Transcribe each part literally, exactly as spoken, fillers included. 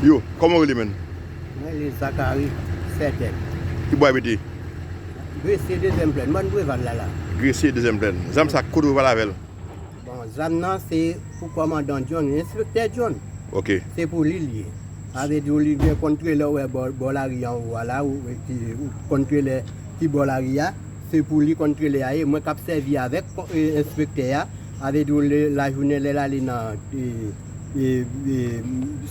Yo, kòman w rele, menn? Mwen rele Zakari Sètèn. Ki bò w abite? Gresye dezyèm plèn, mòn Preval la la. Gresye dezyèm plèn. Zam sa, kote w pale avè l? Bon, zam nan se pou kòmandan John, enspektè John. Ok. Se pou li l ye. Sa vle di w li gen kont trelè w wè bò, bò lari anwo a la, ou, ki, kont trelè ki bò lari a. Se pou li kont trelè a ye. Mwen k ap sèvi avèk, e, enspektè a. Sa vle di w lè, lajounen lè l ale nan, e, e, e,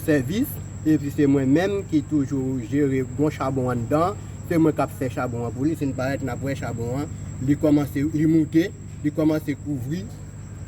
sèvis, epi se mwen menm ki toujou jere bon chabon anndan. Se mwen k ap fè chabon an pou li. Si n parèt, n ap wè chabon an, li kòmanse, li moute, li kòmanse kouvri.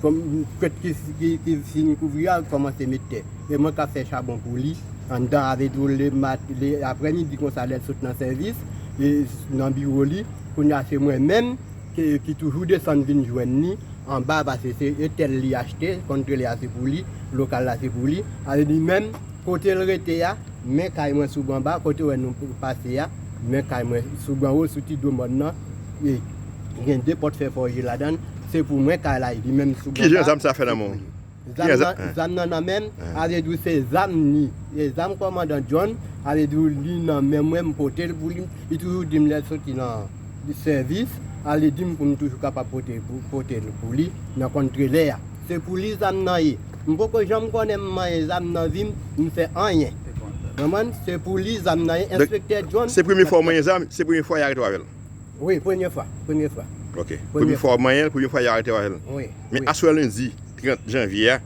Kòm kwèt ki, ki, ki fin kouvri a, kòmanse met tè. E mwen k ap fè chabon pou li. Anndan, sa vle di w lè mat-, lè aprèmidi konsa, lè l sot nan sèvis, e, nan biwo li, kounye a se mwen menm ki, ki toujou desann vin jwenn li anba, paske se etèl li achte, kont trelè a se pou li, lokal la se pou li. Sa vle di menm, kote l rete a, men kay mwen sou bò anba, kote w wè nou pase a, men kay mwen sou bò anwo, sou ti do mòn nan, e gen de pòt fè fòje ladan l, se pou mwen kay la, li menm sou bò anba. Ki jan zam sa fè nan men w? Zam nan, zam nan nan men m, sa vle di w se zam ni. E zam kòmandan John, sa vle di w li nan men mwen, m pote l pou li. Li toujou di m lè l soti nan sèvis, sa vle di m pou m toujou kapab pote, pou, pote l pou li nan kont trelè a. Se pou li zam nan ye. M poko janm konnen m manyen zam nan vi m, m fè anyen. Konprann? Se pou li zam nan ye, enspektè John. Se premye fwa w manyen zam, se premye fwa y arete w avè l? Wi, premye fwa, premye fwa. Ok. Premye fwa w manyen l, premye fwa y arete w avè l. Wi. Men aswè lendi trant janvye a,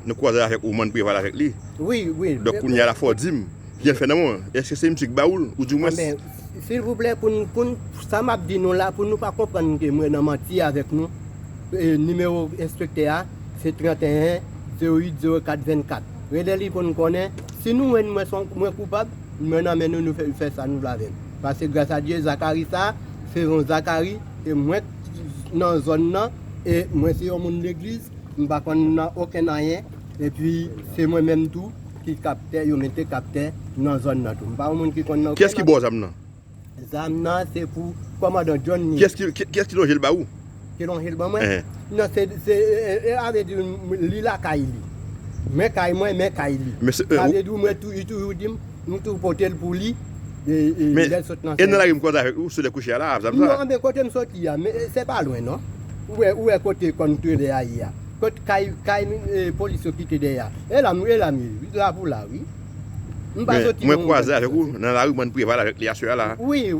nou kwaze avèk ou, mòn Preval avèk li. Wi, wi. Donk kounye a la fò w di m, jan l fè nan men w, èske se misye ki ba ou l, ou di mwen? Men, silvouplè, pou n, pou n, sa m ap di nou la, pou nou pa konprann ke mwen nan manti avèk nou, e, nimewo enspektè a, se trant e en, zewo uit, zewo kat, vennkat. Rele li pou n konnen. Si nou wè mwen, mwen koupab, mwen nan men nou, nou fè, fè sa nou vle avè l. Paske gras a Dye, Zakari sa, se yon Zakari, e mwen nan zòn nan, e mwen se yon moun legliz, m pa konn nan okenn anyen, epi se mwen menm tou ki kaptè, yo mete kaptè nan zòn nan tou. M pa yon moun ki konn nan okenn anyen. Kiyès ki ba w zam nan? Zam nan se pou kòmandan John ni. Kiyès ki, ki, kiyès ki lonje l ba ou? Ki lonje l ban mwen? Non, se, se, e, e, sa vle di li lakay li. Men kay mwen, men kay li. Sa vle di mwen tou, li toujou di m, m toujou pote l pou li. E, e, lè l sot nan sèvis. E nan lari m kwaze avèk ou, sou lè kouche a la, zam sa? Non, men kote m soti a, men, e, se pa lwen non. Ou wè, ou wè kote kont trelè a ye a. Kot kay, kay, e, polis yo kite dèyè a. E la m, e la m ye, wi, la pou la, wi. M pa soti non. Men mwen kwaze avèk ou nan lari, mòn Preval avèk li aswè a la. Wi,